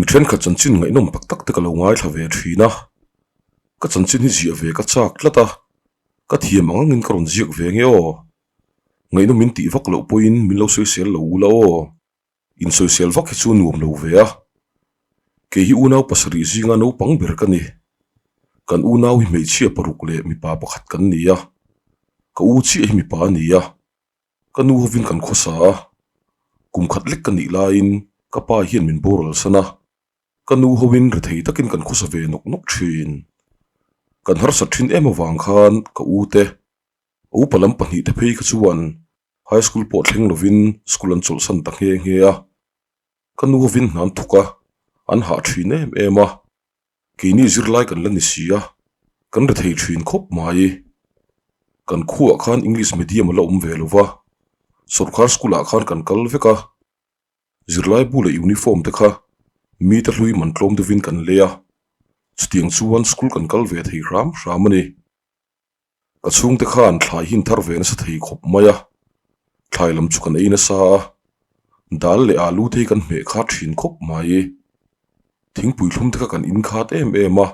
Mi thenkhat chanchin ngaihnawm tak tak te ka lo ngaithla ve thin a, ka chanchin hi ziah ve ka chak tlat a, ka thiam ang angin ka rawn ziak ve nge aw. Ngaihnawm min tih vak loh pawhin min lo sawisel lo ula aw. Insawisel vak hi chu nuam lo ve a, kei hi unau pasarih zinga naupang ber ka ni. Kan unau hi hmeichhia paruk leh mipa pakhat kan ni a, ka u chiah hi mipa a ni a. Ka nu hovin kan khawsa a, kum khat lek ka nih laiin ka pa hian min boral san a, ka nu hovin rethei takin kan khawsa ve nawk nawk thin. Kan harsat thin em avang khan ka u te, a upa lam pahnihte phei kha chuan high school pawh thleng lovin school an chawlhsan ta nghe nghe a. Ka nu hovin hna an thawk a, an hah thin em em a. Keini zirlai kan la ni si a, kan rethei thin khawp mai. Kan khuaah khan English medium a la awm ve lo va, sawrkar school ah khan kan kal vek a. Zirlai bu leh uniform te kha mite hlui man tlawm deuhin kan lei a, chutiang chuan school kan kal ve thei hram hram a ni. Ka chhungte khan thlai hin thar ve nasa thei khawp mai a, thlai lam chu kan ei nasa a, dal leh alu te hi kan hmeh khat thin khawp mai. Thingpui thlum te kha kan in khat em em a,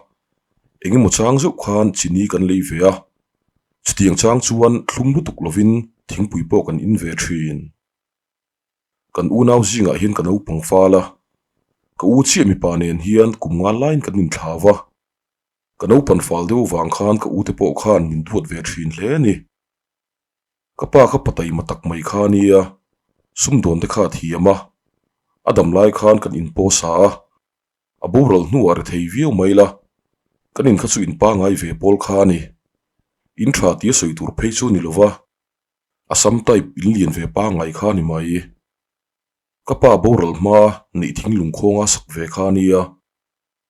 engemaw chang zeuh khan chini kan lei ve a, chutiang chang chuan thlum lutuk lovin thingpui pawh kan in ve thin. Kan unau zingah hian ka naupang fal a, ka u chiah mipa nen hian kum ngal laiin kan inthlau a. Ka naupan fal deuh vang khan ka ute pawh khan min duat ve thin hle a ni. Ka pa kha pataima tak mai kha a nia, sumdawn te kha a thiam a, a dam lai khan kan inpaw sa a, a boral hnuah ri thei viau mai la, kan in kha chu in pangai ve pawl kha a ni. In tha tia sawi tur phei chu a ni lo va, Assam type in lian ve pangai kha a ni mai. Ka pa boral hma neih thinglung khawnga sak ve kha a nia.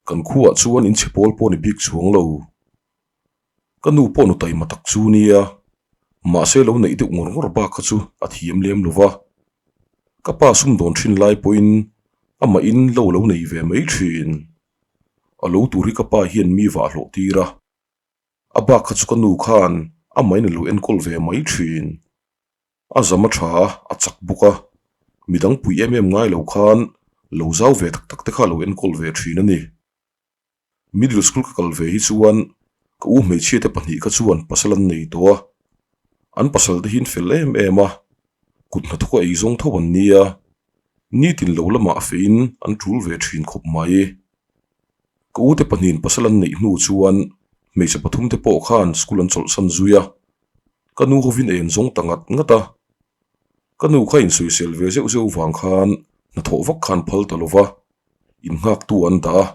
Kan khuaah chuan inchhe pawl pawh ni bik chuang lo. Ka nu pawh nu taima tak chu nia, mahse lo neih deuh ngawr ngawr bak kha chu a thiam lem lo va. Ka pa sumdawn thin lai pawhin amahin lo lo nei ve mai thin. A lo tur hi ka pa hian mi vah hlawh tir a, a bak kha chu ka nu khan amahin a lo enkawl ve mai thin. A zam a tha a, a chak bawk a, midang pui em em ngai lo khan lo zau ve tak tak te kha lo enkawl ve thin a ni. Middle school ka kal ve hi chuan ka u hmeichhia te pahnih kha chuan pasal an nei tawh a, an pasal te hian fel em em a, kut hnathawk a eizawng tho an nia, nitin lo lamah feiin an tul ve thin khawp mai. Ka u te pahnihin pasal an neih hnu chuan hmeichhe pathum te pawh khan school an chawlhsan zui a, Ka nu hovin a inzawng ta ngat ngat a, ka nu kha insawisel ve zeuh zeuh vang khan hnathawh vak khan phal ta lo va, innghaktu an dah a.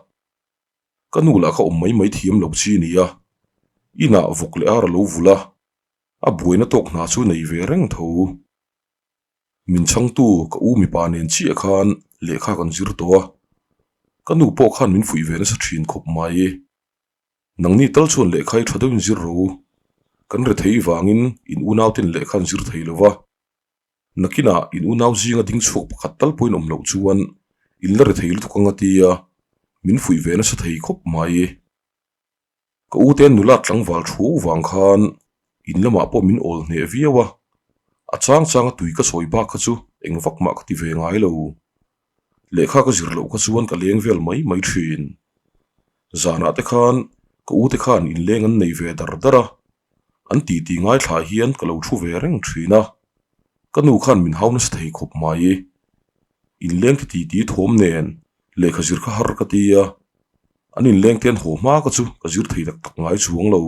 Ka nu lah kha awm mai mai thiam lo chi a ni a, inah vawk leh ar a lo vul a, a buaina tawk hna chu nei ve reng tho. Min chhangtu ka u mipa nen chiah khan lehkha kan zir tawh a, ka nu pawh khan min fuih ve nasa thin khawp mai. Nangni tal chuan lehkha hi tha deuhin zir rawh u. Kan re thei vangin in unaute'n lehkha an zir thei lo va. Nakinah in unau zinga ding chhuak pakhat tal pawhin awm loh chuan in la re thei lutuk ang a ti a, min fuih ve nasa thei khawp mai. Ka ute nula tlangval thu vang khan in lamah pawh min awl hneh viau a, a chang changa tui ka sawi bak kha chu eng vak mah ka ti ve ngai lo. Lehkha ka zir loh kha chuan ka leng vel mai mai thin. Zanah te khan ka ute khan inleng an nei ve dar dar a, an titi ngaithla hian ka lo thu ve reng thin a, ka nu khan min hau nasa thei khawp mai. Inleng te titi thawm nen lehkha zir kha har ka ti a, an inleng te an haw hma kha chu ka zir thei tak tak ngai chuang lo.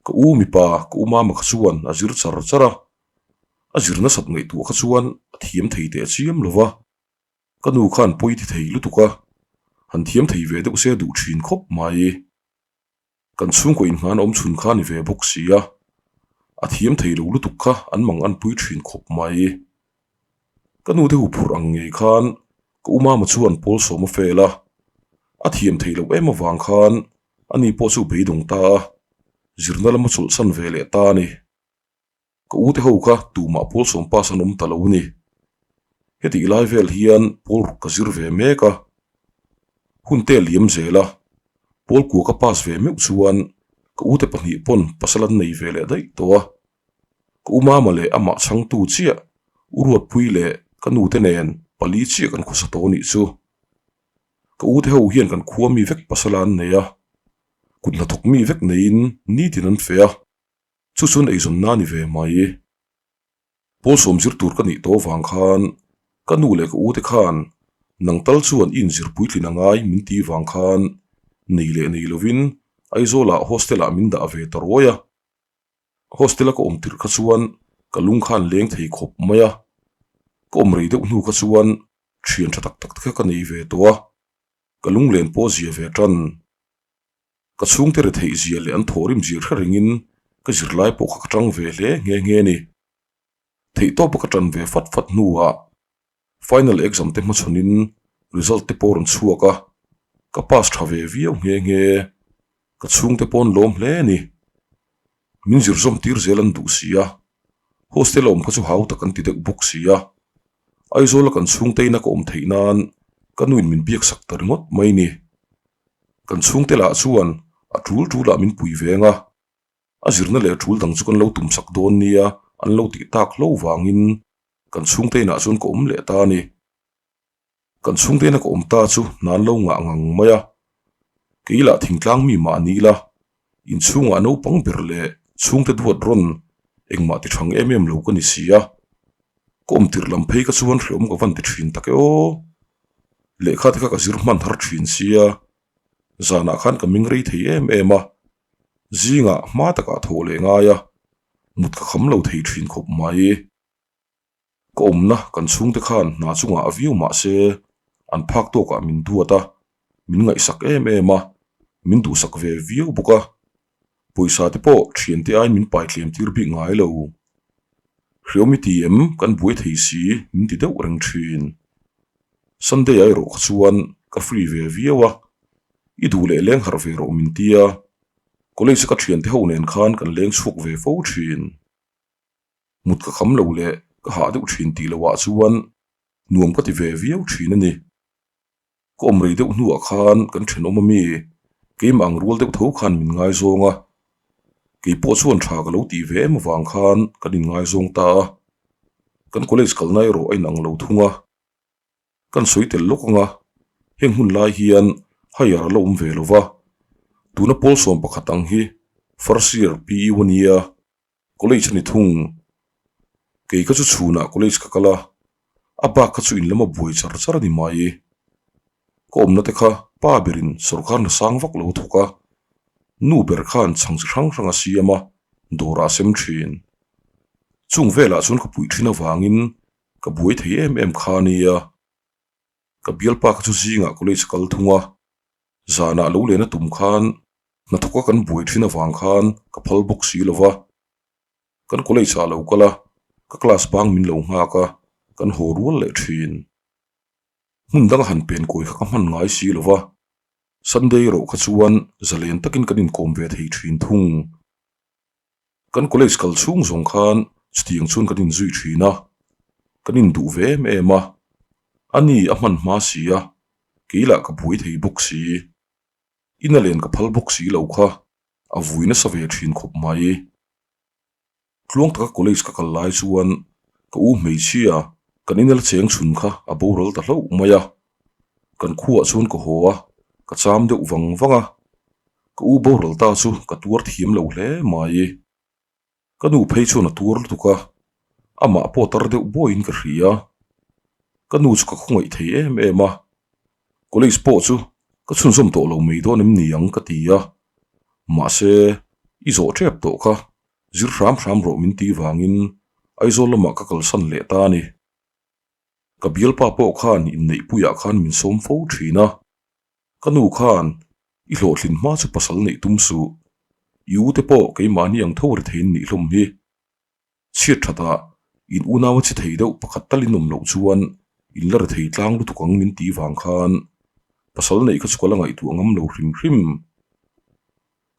Ka u mipa ka u mama kha chuan a zir char char a, a zir nasat ngaihtuah kha chuan a thiam thei teh chiam lo va, ka nu khan pawi ti thei lutuk a, han thiam thei ve deuh se duh thin khawp mai. Kan chhungkaw inhman awm chhun kha ni ve bawk si a, a thiam thei lo lutuk kha an mang an pui thin khawp mai. Ka nu te huphurh ang ngei khan ka u mama chuan pawl sawm a fel a, a thiam thei loh em avang khan ani pawh chu beidawng ta a, zirna lama chawlhsan ve leh ta a ni. Ka u te ho kha tumah pawl sawm pass an awm ta lo a ni. Hetih lai vel hian pawl ruk ka zir ve mek a, hun te liam zel a, pawl kua ka pass ve meuh chuan ka u te pahnih pawn pasal an nei ve leh daih tawh a. Ka u mama leh amah chhangtu chiah, u Ruatpui leh ka nu te nen pali chiah kan khawsa tawh a nih chu. Ka ute ho hian kan khua mi vek pasal an nei a, kut hnathawk mi vek neiin nitin an feh a, chu chuan eizawnna a ni ve mai. Pawl sawm zir tur ka nih tawh avang khan ka nu leh ka ute khan nang tal chuan i inzir puitlin a ngai min ti vang khan nei leh nei lovin Aizawlah hostel-ah min dah ve ta ruai a. Hostel-a ka awm tirh kha chuan ka lung khan leng thei khawp mai a, ka awm rei deuh hnu kha chuan thian tha tak tak te kha ka nei ve tawh a, ka lunglen pawh zia ve tan. Ka chhungte retheih zia leh an thawhrim zir hre rengin ka zirlai pawh kha ka tang ve hle nghe nghe a ni. Theihtawpa ka tan ve fat fat hnuah final exam te hmachhawnin result te pawh rawn chhuak a, ka pass tha ve viau nghe nghe. Ka chhungte pawh an lawm hle a ni. Min zir zawm tir zel an duh si a, hostel a awm kha chu hau tak an ti deuh bawk si a. Aizawla kan chhungte ina ka awm theih nan ka nuin min biak sak ta ringawt mai ni. Kan chhungte lah chuan a tul tulah min pui veng a, a zirna leh tul dang chu kan lo tum sak dawn nia an lo tih tak hlo vangin kan chhungte inah chuan ka awm leh ta a ni. Kan chhungte ina ka awm ta chu hna an lo ngah ngang mai a, kei lah thingtlang mi mah ni ila, inchhungah naupang ber leh chhungte duat rawn engmah ti thang em em lo ka ni si a, ka awm tirh lam phei ka chuan hreawm ka van ti thin tak e aw. Lehkha te kha ka zir hman har thin sia, zanah khan ka ming rei thei em em a, zingah hma takah thawh leh ngai a, mut ka kham lo thei thin khawp mai. Ka awmna kan chhungte khan hna chungah a viau mah se an phak tawkah min duat a, min ngaihsak em em a, min duhsak ve viau bawk a. Pawisa te pawh thiante aiin min pai tlem tir bik ngai lo. Hriawm i ti em kan buai thei si min ti deuh reng thin. Sunday ah erawh kha chuan ka free ve viau a, i duh leh leng harh ve rawh min ti a, college a ka thiante ho nen khan kan leng chhuak ve fo thin. Mut ka kham lo leh ka hah deuh thin tih loh ah chuan nuam ka ti ve viau thin a ni. Ka awm rei deuh hnuah khan kan thenawm ami keimah ang rual deuh tho khan min ngaizawng a, kei pawh chuan tha ka lo tih ve em avang khan kan inngaizawng ta a, kan college kalna erawh a inang lo thung a, kan sawi tel lawk ang a, heng hun lai hian higher a la awm ve lo va, tuna pawl 11 ang hi first year PU a nia. College a ni thung. Kei kha chu chhunah college ka kal a, a bak kha chu in lama buai char char a ni mai. Ka awmna te kha pa berin sawrkar hna sang vak lo thawk a, nu ber khan chhang chi hrang hrang a siam a, dawrah a sem thin. Chung velah chuan ka puih thin avangin ka buai thei em em kha a nia. Ka bialpa kha chu zingah college a kal thung a, zanah lo len a tum khan Hnathawka kan buai thin avang khan ka phal bawk si lo va, kan college ah lo kal a, ka class bang min lo nghak a, kan haw rual leh thin. Hmun danga han pen kawi kha ka hman ngai si lo va, Sunday erawh kha chuan zalen takin kan inkawm ve thei thin thung. Kan college kal chhung zawng khan chutiang chuan kan inzui thin a, kan induh ve em em a, ani a hman hma si a, kei lah ka buai thei bawk si. Ina len ka phal bawk si lo kha a vui nasa ve thin khawp mai. Tluang taka college ka kal lai chuan ka u hmeichhia kan ina la cheng chhun kha a boral ta hlauh mai a. Kan khuaah chuan ka haw a, ka cham deuh vang vang a. Ka u boral ta chu ka tuar thiam lo hle mai. Ka nu phei chuan a tuar lutuk a, amah pawh tar deuh buaiin ka hria. Ka nu chu ka khawngaih thei em em a, college pawh chu ka chhunzawm tawh lo mai dawn em ni ang ka ti a, mahse i zawh tep tawh kha zir hram hram rawh min tih vangin Aizawl lamah ka kalsan leh ta a ni. Ka bialpa pawh khan inneihpuiah khan min sawm fo thin a. Ka nu khan, I hlawhtlin hma chu pasal neih tum suh. I u te pawh keimahni ang tho ri theiin nih hlawm hi. Chhiat thatah in unau a chi thei deuh pakhat talin awm loh chuan in la ri thei tlang lutuk ang min tih vang khan pasal neih kha chu ka la ngaihtuah ngam lo hrim hrim.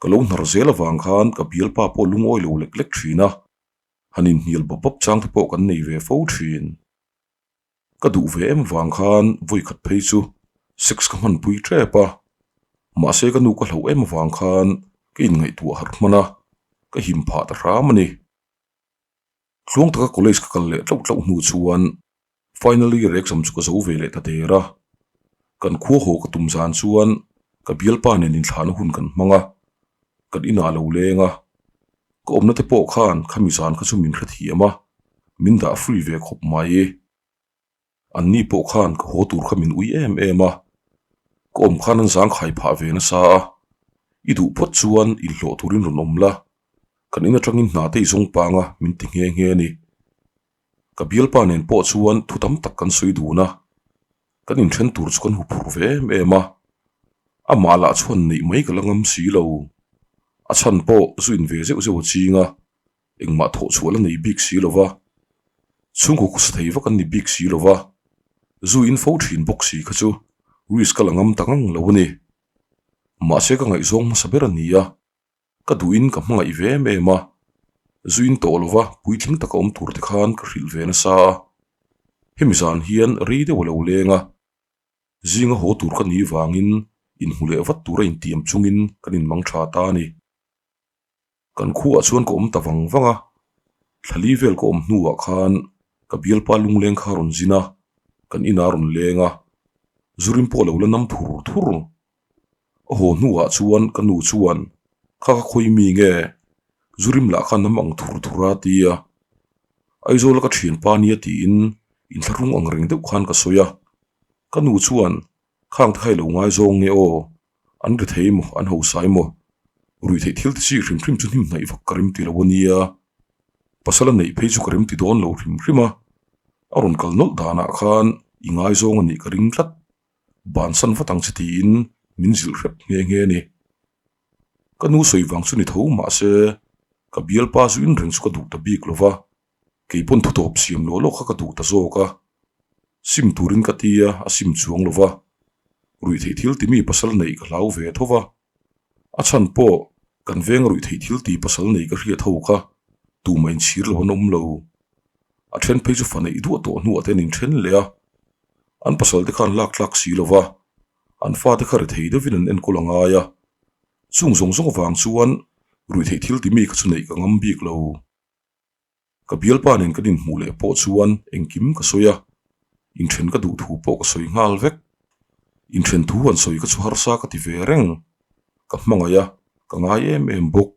Ka lo hnar zel avang khan ka bialpa pawh lungawi lo lek lek thin a, han inhnial bawp bawp chang te pawh kan nei ve fo thin. Ka duh ve em vang khan vawi khat phei chu sex ka hmanpui tep a, mahse ka nu ka hlauh em avang khan ka inngaihtuah harh hman a, ka him phah ta hram a ni. Tluang taka college ka kal leh tlauh tlauh hnu chuan final year exam chu ka zo ve leh ta der a. Kan khua haw ka tum zan chuan ka bialpa nen inthlahna hun kan hmang a, kan inah a lo leng a. Ka awmna te pawh khan khami zan kha chu min hrethiam a, min dah free ve khawp mai. Anni pawh khan ka haw tur kha min ui em em a, ka awm khan an zangkhai phah ve nasa a, i duh phawt chuan inhlawh turin rawn awm la, kan in atangin hna te i zawng pang a min ti nghe nghe a ni. Ka bialpa nen pawh chuan thu tam tak kan sawi dun a, kan inthen tur chu kan hu phur ve em em a, amah lah chuan neih mai ka la ngam si lo, a chhan pawh zu in ve zeuh zeuh a ching a, engmah thawh chhuah la nei bik si lo va, chhungkaw khawsa thei vak an ni bik si lo va, zu in fo thin bawk si kha chu risk a la ngam ta ngang lo a ni. Mahse ka ngaihzawng hmasa ber a ni a, ka duhin ka hmangaih ve em em a, zu in tawh lo va puitling taka awm tur te khan ka hrilh ve nasa a, hemi zan hian rei deuh a lo leng a, zinga haw tur ka nih vangin inhmu leh vat tura intiam chungin kan inmang tha ta a ni. Kan khuaah chuan ka awm ta vang vang a, thlali vel ka awm hnuah khan ka bialpa lungleng kha a rawn zin a, kan inah a rawn leng a, zurim pawh a lo la nam thur thur. A haw hnuah chuan ka nu chuan, Kha ka khawi mi nge? Zurim lah kha nam ang thur thur a ti a. Aizawla ka thianpa nia tiin inthlahrung ang reng deuh khan ka sawi a. Ka nu chuan, Khang te kha i lo ngaizawng nge aw? An ri thei maw? An hosai maw? Rui theih thil ti chi hrim hrim chu hnim hnaih vak ka rim ti lo a nia. Pasal a neih phei chu ka rim ti dawn lo hrim hrim a. A rawn kal nawlh danah khan i ngaizawng a nih ka ring tlat. Bansan vat ang che tiin min zilh hrep nghe nghe a ni. Ka nu sawi vang chu ni tho mahse ka bialpa zu in reng chu ka duh ta bik lo va. Kei pawn thu tawp siam lawh lawk kha ka duh ta zawk a, sim turin ka ti a, a sim chuang lo va, ruih theih thil ti mi pasal neih ka hlau ve tho va, a chhan pawh kan venga ruih theih thil ti pasal nei ka hriat ho kha tumah inchhir lo an awm lo, a then phei chu fa neih duah tawh hnuah te an inthen leh a, an pasal te kha an lak tlak si lo va, an fate kha ri thei deuhin an enkawl a ngai a, chung zawng zawng avang chuan ruih theih thil ti mi kha chu neih ka ngam bik lo. Ka bialpa nen kan inhmuh leh pawh chuan engkim ka sawi a, inthen ka duh thu pawh ka sawi nghal vek. Inthen thu han sawi ka chu harsa ka ti ve reng. Ka hmangaih a, ka ngai em em bawk.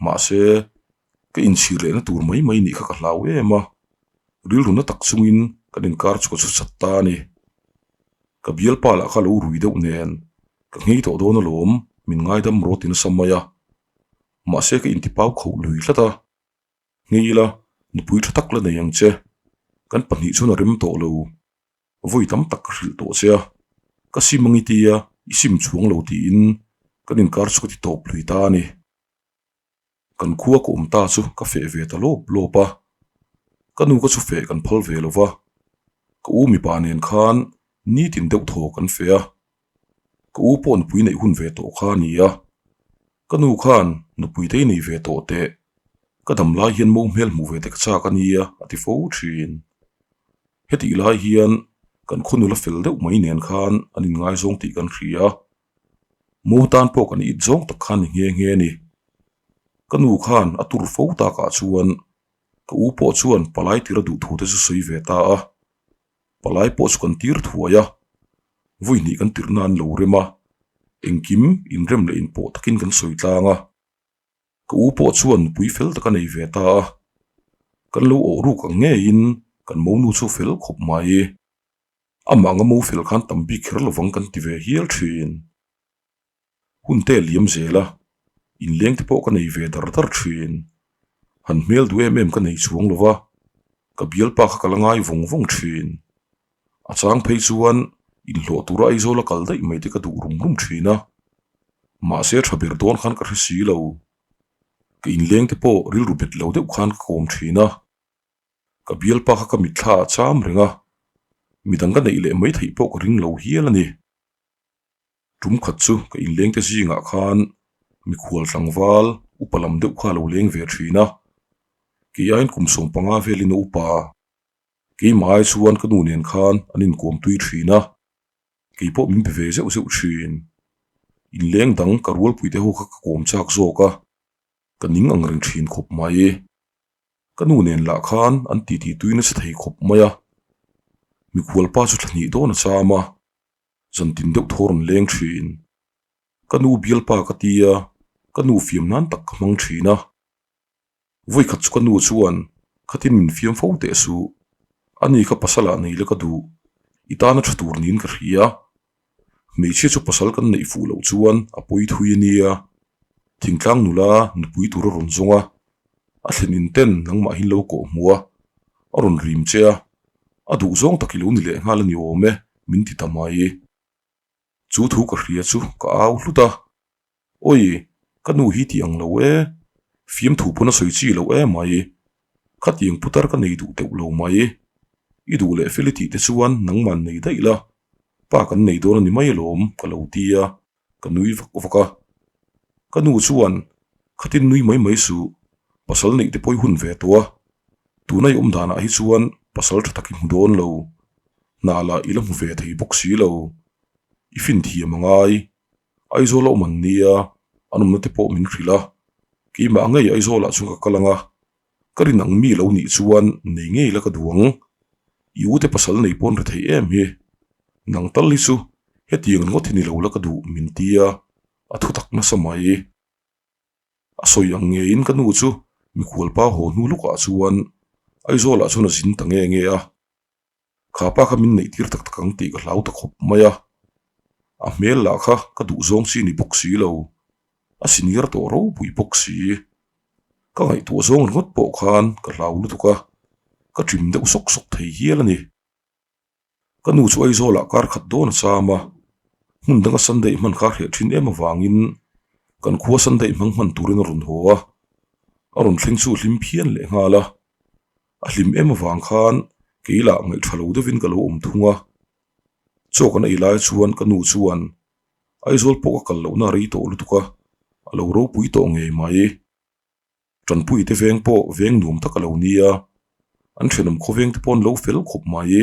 Mahse, ka inchhir lehna tur mai mai nih kha ka hlau em a, rilru na tak chungin kan inkar chu ka chhuchat ta a ni. Ka bialpa lah kha lo rui deuh nen, ka nghei tawh dawn alawm, min ngaidam rawh ti nasa mai a. Mahse, ka intipau khoh lui tlat a. Ngei ila, nupui tha tak la nei ang che. Kan pahnih chuan a rem tawh lo. Vawi tam tak ka hrilh tawh che a, ka sim ang i tia, i sim chuang lo tiin kan inkar chu ka ti tawp lui ta a ni. Kan khua ka awm ta chu ka feh ve ta lawp lawp a, ka nu ka chu feh kan phal ve lo va, ka u mipa nen khan nitin deuh thaw kan feh a. Ka u pawh nupui neih hun ve tawh kha a ni a, ka nu khan nupui te i nei ve tawh teh, ka dam lai hian mo hmel hmuh ve te ka chak a nia a ti fo thin. Hetih lai hian kan khaw nula fel deuh mai nen khan an inngaizawng tih kan hria a, mo tan pawh kan it zawng tak kha a ni nghe nghe a ni. Ka nu khan a tur fo takah chuan ka u pawh chuan palai tira duh thu te chu sawi ve ta a. Palai pawh chu kan tir thuai a, vui hnih kan tirhna an lo rem a, engkim inrem leh inpawh takin kan sawi tlang a. Ka u pawh chuan nupui fel tak a nei ve ta a, kan lo awh ruk ang ngeiin kan monu chu fel khawp mai. Amah anga mo fel khan tam bik kher lovang kan ti ve hial thin. Hun te a liam zel a, inleng te pawh ka nei ve dar dar thin. Han hmel duh em em ka nei chuang lo va, ka bialpa kha ka la ngai vawng vawng thin. A chang phei chuan inhlawh tura Aizawl a kal daih mai te ka duh rum rum thin a, mahse tha ber dawn khan ka hre si lo. Ka inleng te pawh rilru bet lo deuh khan ka kawm thin a. Ka bialpa kha ka mitthla a cham reng a, midang ka neih leh mai theih pawh ka ring lo hial a ni. Tum khat chu ka inleng te zingah khan mikhual tlangval upa lam deuh kha a lo leng ve thin a, kei aiin kum 15 velin a upa. Keimah ai chuan ka nu nen khan an inkuam tui thin a, kei pawh min be ve zeuh zeuh thin. Inleng dang ka rualpui te ho kha ka kawm chak zawk a, ka ning ang reng thin khawp mai. Ka nu nen lah khan an titi tui nasa thei khawp mai a, mikhual pa chu thla hnih dawn a cham a. Zantin deuh thaw rawn leng thin. Ka nu bialpa ka tia, ka nu fiam nan tak ka hmang thin a. Vawikhat chu ka nu chuan khatin min fiam fo teh suh. Ani kha pasal ah nei la ka duh. I tana tha tur niin ka hria. Hmeichhia chu pasal kan neih fuh loh chuan a pawi thui a nia. Thingtlang nula nupui tur a rawn zawng a, a thlen in ten nangmahin lo kawh hmu a, a rawn rim che a, a duh zawng tak i lo ni leh nghal a ni awm e, min ti ta mai. Chu thu ka hria chu ka au hlut a, Awi, ka nu hi tih ang lo e, fiamthu pawn a sawi chi lo e mai, khatiang putar ka nei duh teuh lo mai, i duh leh fel i tih te chuan nangman nei daih la, pa kan nei dawn a ni mai alawm ka lo ti a. Ka nui vak vak a, ka nu chuan khatin nui mai mai suh, pasal neih te pawh i hun ve tawh a, tuna i awm danah hi chuan pasal tha tak i hmu dawn lo, hna lah i la hmu ve thei bawk si lo, i fin thiam a ngai, Aizawl a awm an nia, an awmna te pawh min hrilh a, keimah ngei Aizawlah chuan ka kal ang a, ka rin ang mi lo nih chuan nei ngei la ka duh ang. I ute pasal nei pawn ri thei em hi. Nang tal hi chu hetiang ringawt hi ni lo la ka duh min ti a, a thu tak nasa mai. A sawi ang ngeiin ka nu chu mikhualpa haw hnu lukah chuan Aizawlah chuan a zin ta nge nge a. Kha pa kha min neih tir tak tak ang tih ka hlau ta khawp mai a, a hmel lah kha ka duh zawng chi ni bawk si lo, a senior tawh ropui bawk si. Ka ngaihtuah zawng ringawt pawh khan ka hlau lutuk a, ka ṭim deuh sawk sawk thei hial a ni. Ka nu chu Aizawlah kar khat dawn a cham a, hmun danga Sunday hman kha a hreh ṭhin em avangin kan khua Sunday hmang hman turin a rawn haw a, a rawn thleng chu hlim phian leh nghal a. A hlim em avang khan kei lah ngaihṭha lo deuhin ka lo awm thung a. Chaw kan ei lai chuan ka nu chuan Aizawl pawh ka kal lohna a rei tawh lutuk a, a lo ropui tawh ngei mai. Ṭanpui te veng pawh veng nuam tak a lo nia, an ṭhenawm khawveng te pawh an lo fel khawp mai.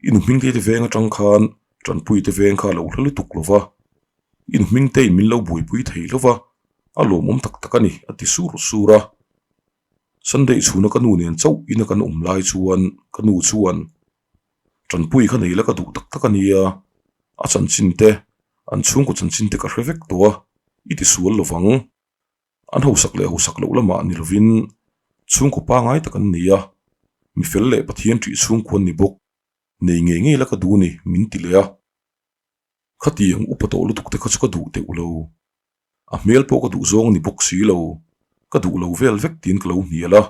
I nu hmingte te veng atang khan Tanpui te veng kha a lo hla lutuk lo va, i nu hmingte in min lo buaipui thei lo va, a lawmawm tak tak a ni a ti sur sur a. Sunday chhuna ka nu nen chauh ina kan awm lai chuan ka nu chuan Tanpui kha nei la ka duh tak tak a nia, a chanchin te, an chhungkaw chanchin te ka hre vek tawh a, i ti sual lo vang. An hausak leh hausak loh lamah ni lovin chhungkaw pangai tak an nei a, mi fel leh Pathian ṭih chhungkua an ni bawk. Nei ngei ngei la ka duh ni, min ti leh a. Khatiang upa tawh lutuk te kha chu ka duh teuh lo. A hmel pawh ka duh zawng ni bawk si lo, ka duh lo vel vek tiin ka lo hnial a.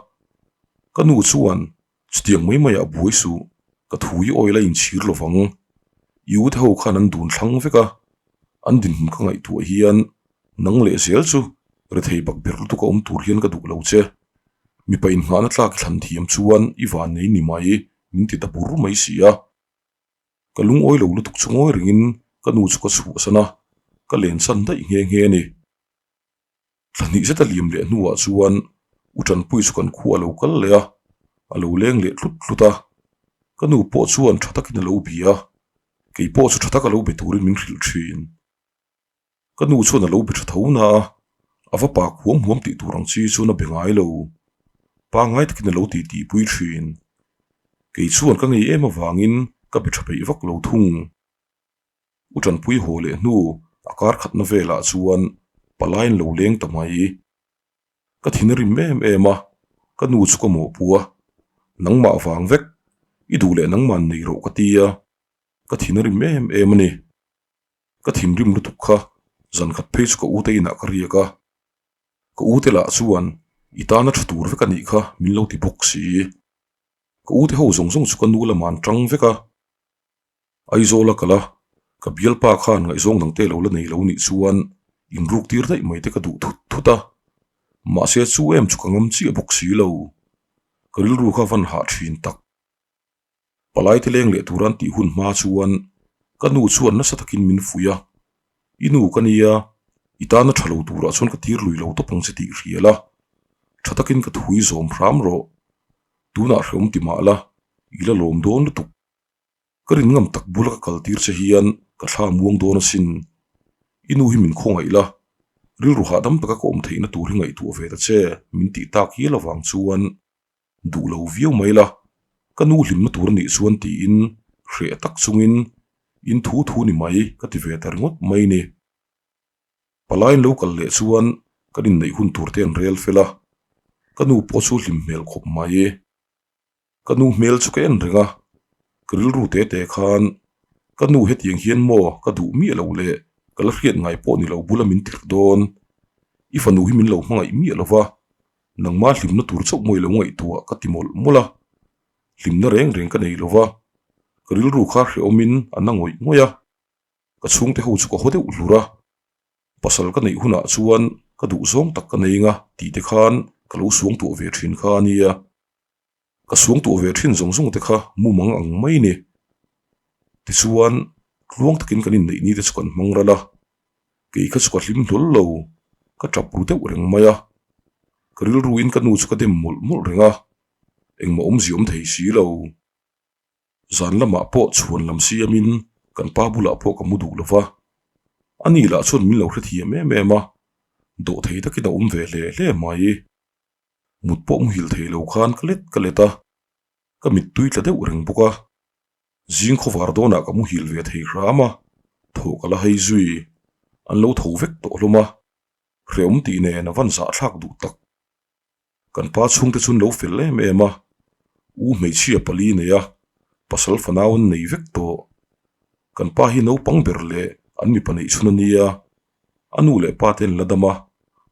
Ka nu chuan Chutiang mai maiah buai suh, ka thu i oil a inchhir lo vang. I ute ho khan an dun thlang vek a, an dinhmun ka ngaihtuah hian nang leh zel chu rethei bak ber lutuk a awm tur hian ka duh lo che. Mipa inngahna tlak i thlan thiam chuan i van nei ni mai min ti ta bur mai si a. Ka lungawi lo lutuk chu ngawi rengin ka nu chu ka chhuahsan a, ka lensan daih nghe nghe a ni. Thla hnih zet a liam leh hnuah chuan U Tanpui chu kan khu a lo kal leh a, a lo leng leh tlut tlut a. Ka nu pawh chuan tha takin a lo bia a, kei pawh chu tha taka lo be turin min hrilh thin. Ka nu chuan a lo be tha tho na a, a va pa khuam huam tih tur ang chi chuan a be ngai lo. Pangngai takin a lo ti tihpui thin. Kei chuan ka ngei em avangin ka be tha peih vak lo thung. U Tanpui haw leh hnu a kar khatna velah chuan palai an lo leng ta mai. Ka thin a rim em em a, ka nu chu ka mawhpu a, nangmah vang vek, i duh leh nangmah nei rawh ka ti a, ka thin a rim em em a ni. Ka thinrim lutuk kha zan khat phei chu ka ute inah ka riak a, ka ute lah chuan i tana tha tur vek a nih kha min lo ti bawk si. Ka ute ho zawng zawng chu ka nu lamah an tang vek a. Aizawl a kal a, ka bialpa khan ngaihzawng dang te lo la nei lo nih chuan inruk tir daih mai te ka duh thut thut a, mahse chu em chu ka ngam chiah bawk si lo, ka rilru kha van hah thin tak. Palai te leng leh tur an tih hun hma chuan ka nu chuan nasa takin min fuih a, I nu ka nia, i tana tha lo turah chuan ka tir lui lo tawp ang che tih hrial a, tha takin ka thui zawm hram rawh, tunah hreawm ti mah la, i la lawm dawn lutuk. Ka rin ngam tak bula ka kal tir che hian ka thla muang dawn asin. I nu hi min khawngaih la, rilru hahdam taka ka awm theihna tur hi ngaihtuah ve ta che min tih tak hial avang chuan duh lo viau mai la, ka nu hlimna tur anih chuan tiin hreh tak chungin. In thu thu ni mai ka ti ve ta ringawt mai ni. Palaiin lo kal leh chuan kan inneih hun tur te an rel fel a, ka nu pawh chu hlim hmel khawp mai. Ka nu hmel chu ka en reng a, ka rilru te te khan ka nu hetiang hian maw ka duh miah lo leh ka la hriat ngai pawh ni lo bula min tirh dawn. I fanu hi min lo hmangaih miah lo va, nangma hlimna tur chauh maw i lo ngaihtuah ka ti mawlh mawlh a, hlimna reng reng ka nei lo va, ka rilru kha hrehawmin a na ngawih ngawih a, ka chhungte ho chu ka haw deuh hlur a. Pasal ka neih hunah chuan ka duh zawng tak ka nei nga tih te khan ka lo suangtuah ve thin kha a nia. Ka suangtuah ve thin zawng zawng te kha mumang ang mai ni. Tichuan tluang takin kan inneih ni te chu kan hmang ral a, kei kha chu ka hlim hlawl lo, ka tap ru deuh reng mai a. Ka rilruin ka nu chu ka dem mawlh mawlh reng a, engmah awmzia awm thei si lo. Zan lamah pawh chhuan lam siamin kan pa bulah pawh ka mu duh lo va, ani lah chuan min lo hrethiam em em a, dawhthei takin a awm ve hle hle mai. Mut pawh muhil thei lo khan ka let ka let a, ka mittui tla deuh reng bawk a. Zing khawvar dawnah ka muhil ve thei hram a, thawh ka la hei zui, an lo tho vek tawh hlawm a, hrehawm tih nen a van zahthlak duh tak. Kan pa chhungte chu an lo fel em em a, u hmeichhia pali nei a, pasal fanau an nei vek tawh. Kan pa hi naupang ber leh an mipa neih chhun a nia, a nu leh pa te an la dam a,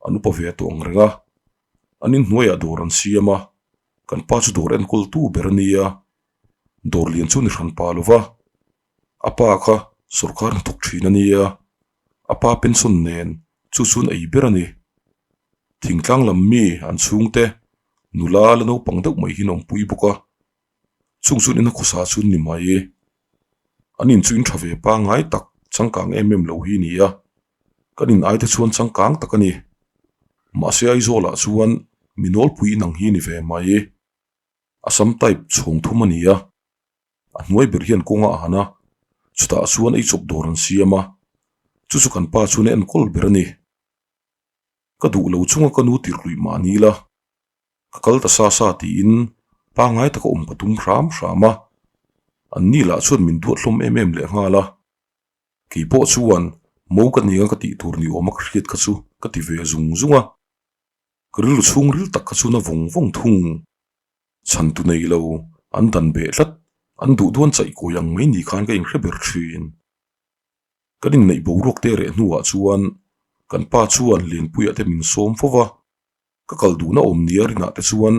an upa ve tawh ang reng a. An inhnuaiah dawr an siam a, kan pa chu dawr enkawltu ber a nia, dawr lian chu ni hran pa lo va, a pa kha sawrkar hnathawk thin a nia, a pa pension nen chu chuan ei ber a ni. Thingtlang lam mi an chhungte nula la naupang deuh mai hian a awmpui bawk a, chung chuan ina khawsa chu an ni mai. An in chu in tha ve pangngai tak changkang em em lo hi a ni a, kan in aite chuan changkang tak a ni. Mahse Aizawlah chuan mi nawlpui inang hi a ni ve mai. Assam type chhawng thum a ni a. A hnuai ber hian kawng a han a, chutah chuan ei chawp dawr an siam a, chu chu kan pa chuan a enkawl ber a ni. Ka duh lo chunga ka nu tirh luih mah ni la, ka kal ta sa sa tiin pangngai taka awm ka tum hram hram a, an ni lah chuan min duat hlawm em em leh nghal a. Kei pawh chuan mo ka nia ka tih tur ni awma ka hriat kha chu ka ti ve zung zung a, ka rilru chhungril tak kha chuan a vawng vawng thung. Chhantu nei lo, an dan beh tlat, an duh duan chaih kawi ang mai ni khan ka inhre ber thin. Kan inneih boruak te reh hnuah chuan kan pa chuan Lianpuia te min sawm fo va, ka kal duhna awm nia rinah te chuan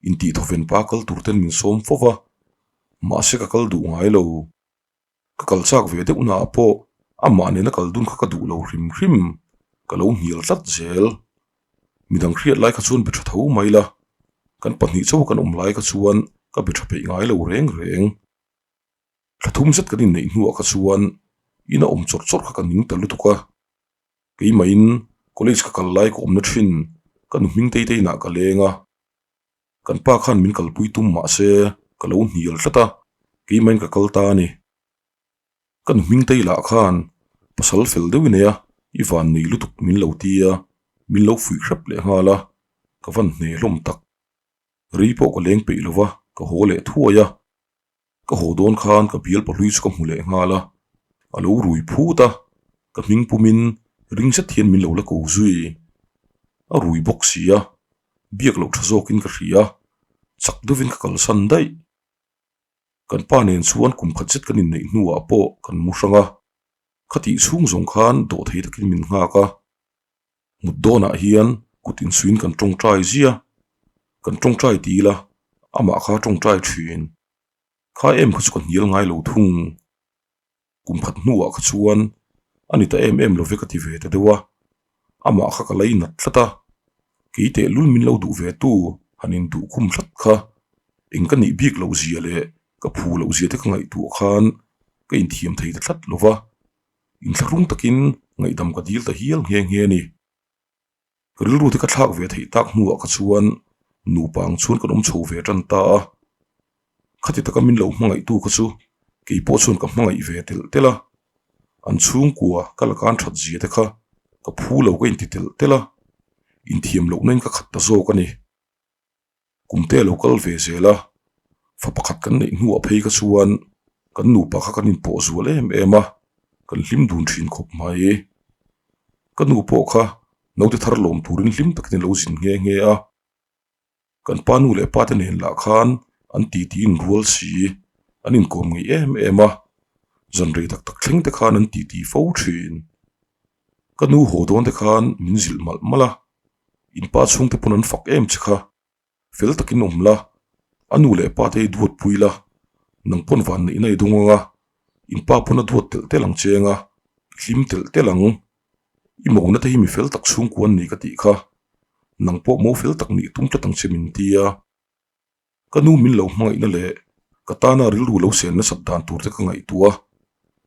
intih thawven pa kal tur ten min sawm fo va, mahse ka kal duh ngai lo. Ka kal chak ve deuh naah pawh amah nena kal dun kha ka duh lo hrim hrim, ka lo hnial tlat zel. Midang hriat lai kha chuan be tha tho mai la, kan pahnih chauh kan awm lai kha chuan ka be tha peih ngai lo reng reng. Thla thum zet kan inneih hnuah kha chuan ina awm chawrh chawrh kha ka ning ta lutuk a, keimahin college ka kal lai ka awmna thin ka nu hming tei tei inah ka leng a. Kan pa khan min kalpui tum mah se ka lo hnial tlat a, keimahin ka kal ta a ni. Ka nu hming tei lah khan pasal fel deuh i nei a, i van nei lutuk min lo ti a, min lo fuih hrep leh nghal a, ka van hne hlawm tak. Rei pawh ka leng peih lo va, ka haw leh thuai a. Ka haw dawn khan ka bial pahlui chu ka hmu leh nghal a, a lo rui phut a, ka hming pumin ring zet hian min lo la ko zui. A rui bawk si a, biak loh tha zawkin ka hria, chak deuhin ka kalsan daih. Kan pa nen chuan kum khat zet kan inneih hnuah pawh kan mu hrang a, khatih chhung zawng khan dawhthei takin min nghak a. Mut dawnah hian kut insuiin kan tawngtai zia, kan tawngtai ti ila amah kha tawngtai thin. Kha em kha chu ka hnial ngai lo thung. Kum khat hnuah kha chuan a ni ta em em lo ve ka ti ve ta deuh a, amah kha ka lei nat tlat a, kei tehlul min lo duh ve tu han induh khum tlat kha eng ka nih bik loh zia leh ka phu loh zia te ka ngaihtuah khan ka inthiam thei ta tlat lo va. Inthlahrung takin ngaihdam ka dil ta hial nghe nghe a ni. Ka rilru te ka thlak ve theih tak hnuah kha chuan nupa ang chuan kan awm chho ve tan ta a. Khati taka min lo hmangaihtu kha chu kei pawh chuan ka hmangaih ve telh telh a. An chhungkua ka la kan that zia te kha ka phu lo ka inti telh telh a, inthiam lohna in ka khat ta zawk a ni. Kum te a lo kal ve zel a, fa pakhat kan neih hnuah phei kha chuan. Kan nupa kha kan inpawh zual em em a, kan hlim dun thin khawp mai. Ka nu pawh kha naute thar lawm turin hlim takin a lo zin nghe nghe a. Kan pa nu leh pa te nen lah khan an titi inrual si, an inkawm ngei em em a, zan rei tak tak thleng te khan an titi fo thin. Ka nu haw dawn te khan min zilh malh malh a, in pa chhungte pawn an fak em che kha. Fel takin awm la, a nu leh pa te i duat pui la, nang pawn van neihna i dawng ang a, in pa pawn a duat telh telh ang che anga, i hlim telh telh ang. I mawna te hi mi fel tak chhungkua an ni ka tih kha, nang pawh mo fel tak nih tum tlat ang che min ti a. Ka nu min lo hmangaihna leh ka tana rilru lo sen nasat dan tur te ka ngaihtuah a,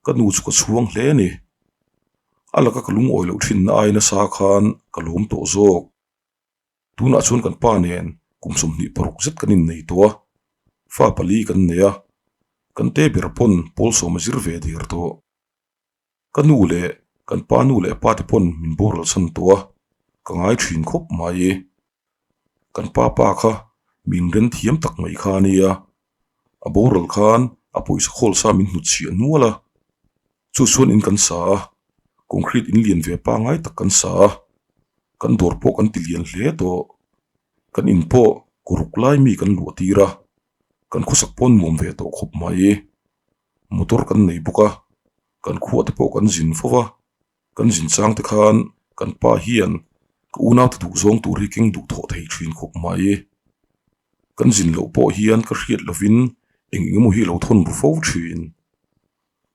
ka nu chu ka chhuang hle a ni. A laka ka lungawi loh thinna ai nasa khan ka lawm tawh zawk. Tunah chuan kan pa nen kum 26 zet kan innei tawh a, fa pali kan nei a, kan te ber pawn pawl sawm a zir ve der tawh. Ka nu leh kan pa nu leh pa te pawn min boral chhan tawh a, ka ngai thin khawp mai. Kan pa pa kha min ren thiam tak mai kha a nia, a boral khan a pawisa khawl sa min hnutchhiah nual a, chu chuan in kan sa a, concrete in lian ve pangai tak kan sa a, kan dawr pawh kan ti lian hle tawh, kan in pawh kuruk lai mi kan luah tir a, kan khawsak pawh nuam ve tawh khawp mai, motor kan nei bawk a, kan khuah te pawh kan zin fo va. Kan zin chang te khan kan pa hian ka unaute duh zawng tur hi keng duh thawh thei thin khawp mai. Kan zin loh pawh hian ka hriat lovin eng eng emaw hi a lo thawn ru fo thin.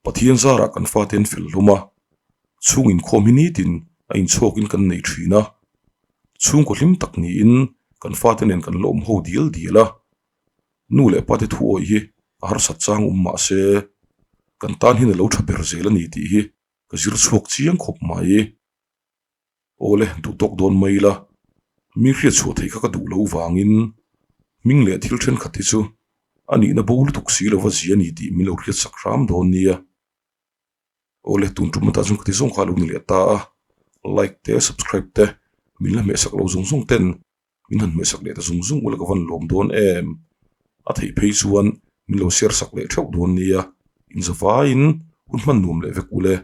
Pathian zarah kan fate an fel hlawm a, chhung inkhawm hi nitin a inchhawkin kan nei thin a. Chhungkaw hlim tak niin kan fate nen kan la awm ho dial dial a. Nu leh pate thu awih hi a harsat chang awm mah se kan tan hian a lo tha ber zel a ni tih hi Ka zir chhuak chiang khawp mai. Awle, duh tawk dawn mai ila, mi hriat chhuah theih kha ka duh lo vangin hming leh thil thenkhat hi chu a nihna bo lutuk si lova zia a ni tih min lo hriat sak hram dawn nia. Awle, tun tum atah chuan ka ti zawng kha a lo ni leh ta a, like te, subscribe te, min la hmehsak lo zawng zawng ten min han hmehsak leh ta zung zung ula ka van lawm dawn em? A theih phei chuan min lo share sak leh theuh dawn nia, inzavaiin hun hman nuam leh vek ule.